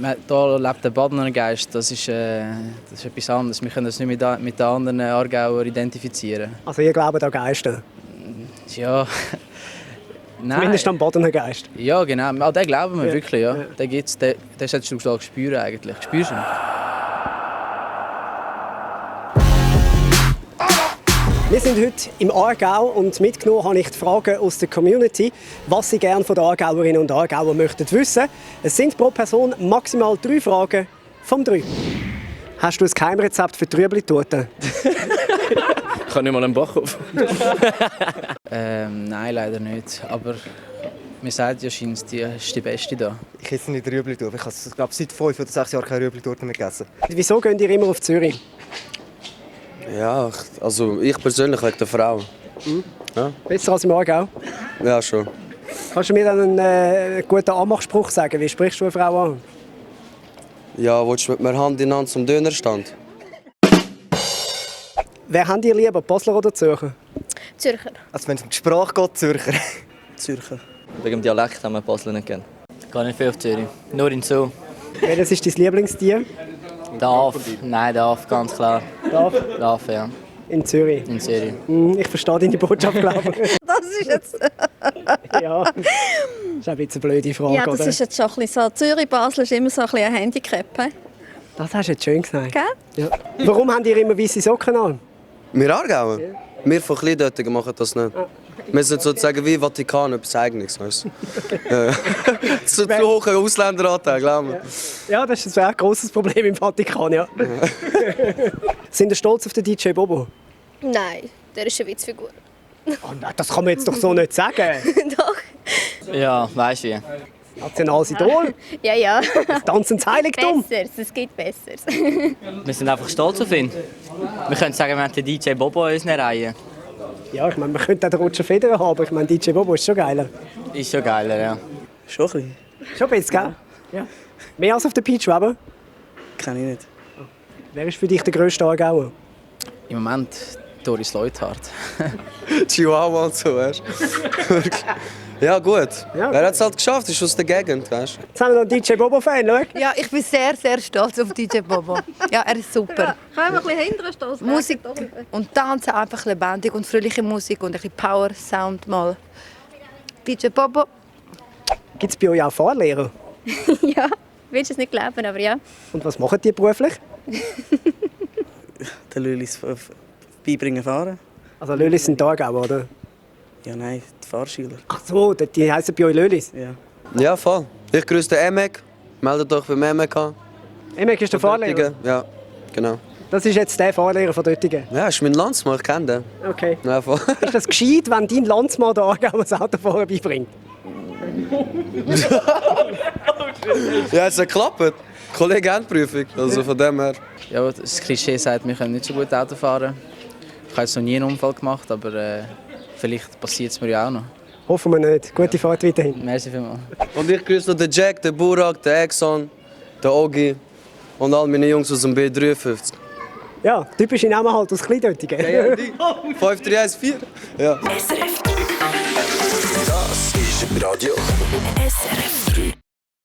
Hier lebt der Badener Geist, das ist etwas anderes. Wir können das nicht mit den anderen Aargauer identifizieren. Also ihr glaubt an Geister? Ja, nein. Zumindest am Badener Geist? Ja, genau. An den glauben wir wirklich, ja. Den solltest du spüren eigentlich. Spürst du ihn? Wir sind heute im Aargau und mitgenommen habe ich die Fragen aus der Community, was sie gerne von den Aargauerinnen und Aargauern möchten wissen. Es sind pro Person maximal 3 Fragen vom 3. Hast du ein Geheimrezept für die Rüebli-Torte? Ich habe nicht mal einen Backofen. Nein, leider nicht. Aber mir sagt ja scheinbar, die ist die beste da. Ich esse nicht Rüebli-Torte. Ich habe seit 5 oder 6 Jahren keine Rüebli-Torte mehr gegessen. Wieso geht ihr immer auf Zürich? Ja, also ich persönlich wegen der Frau. Ja. Besser als im Aargau? Ja, schon. Kannst du mir dann einen guten Anmachspruch sagen? Wie sprichst du eine Frau an? Ja, willst du mit mir Hand in Hand zum Dönerstand? Wer habt ihr lieber, Basler oder Zürcher? Zürcher. Also wenn es um die Sprache geht, Zürcher. Zürcher. Wegen dem Dialekt haben wir Basel nicht gerne. Gar nicht viel auf Zürich. Nur in Zoo. Welches ist dein Lieblingstier? Der Aff. Nein, der Aff, ganz klar. Der Aff, ja. In Zürich? In Zürich. Ich verstehe deine Botschaft, glaube ich. Das ist jetzt... Ja, das ist ein bisschen eine blöde Frage, Ja, das oder? ist jetzt schon ein bisschen so. Zürich-Basel ist immer so ein bisschen ein Handicap. He? Das hast du jetzt schön gesagt. Gell? Ja. Warum habt ihr immer weiße Socken an? Wir Aargauer? Ja. Wir von Kleindötigen machen das nicht. Wir sind sozusagen wie Vatikan, etwas Eigenes. Weißt du? Zu hohen Ausländeranteil, glaub mir. Ja, das ist ein grosses Problem im Vatikan, ja. Sind ihr stolz auf den DJ Bobo? Nein, der ist eine Witzfigur. Oh nein, das kann man jetzt doch so nicht sagen. Doch. Ja, weißt du wie. Nationales Idol, Ja, ja. das Tanzendes Heiligtum. Besseres, es gibt Besseres. Wir sind einfach stolz auf ihn. Wir können sagen, wir haben den DJ Bobo in unseren Reihen. Ja, ich meine, man könnte auch den Roger Federer haben, aber ich meine, DJ Bobo ist schon geiler. Ist schon geiler, ja. Schon ein bisschen. Schon besser, gell? Ja. Mehr als auf der Peach Weber? Kenn ich nicht. Wer ist für dich der grösste Aargauer? Im Moment Doris Leuthard. Chihuahua und so, weißt du? Ja, gut. Ja. Wer hat es halt geschafft? Ist aus der Gegend, weißt du? Jetzt haben wir noch einen DJ Bobo-Fan, schau. Ja, ich bin sehr, sehr stolz auf DJ Bobo. Ja, er ist super. Können wir ein bisschen hinterher stoßen? Musik und Tanzen einfach lebendig und fröhliche Musik und ein bisschen Power Sound mal. DJ Bobo. Gibt es bei euch auch Fahrlehrer? Ja, willst du es nicht glauben, aber ja. Und was machen die beruflich? Den Lülis beibringen fahren. Also Lölis sind Aargauer, oder? Ja, nein, die Fahrschüler. Ach so, die heißen bei euch Lölis. Ja. Ja, voll. Ich grüße den Emek. Meldet euch beim Emek. Emek ist der Fahrlehrer? Ja, genau. Das ist jetzt der Fahrlehrer von Döttingen? Ja, ist mein Landsmann, ich kenne den. Okay. Ja, voll. Ist das gescheit, wenn dein Landsmann der Aargauer das Autofahren beibringt? Ja, es hat geklappt. Kollegenprüfung, also von dem her. Ja, das Klischee sagt, wir können nicht so gut Auto fahren. Ich habe jetzt noch nie einen Unfall gemacht, aber vielleicht passiert es mir ja auch noch. Hoffen wir nicht. Gute Fahrt weiterhin. Merci vielmals. Und ich grüße noch den Jack, den Burak, den Exxon, den Ogi und all meine Jungs aus dem B53. Ja, typische Namen halt aus Kleindöttingen. Ja, die. 5314. Ja. SRF. Das ist Radio SRF 3.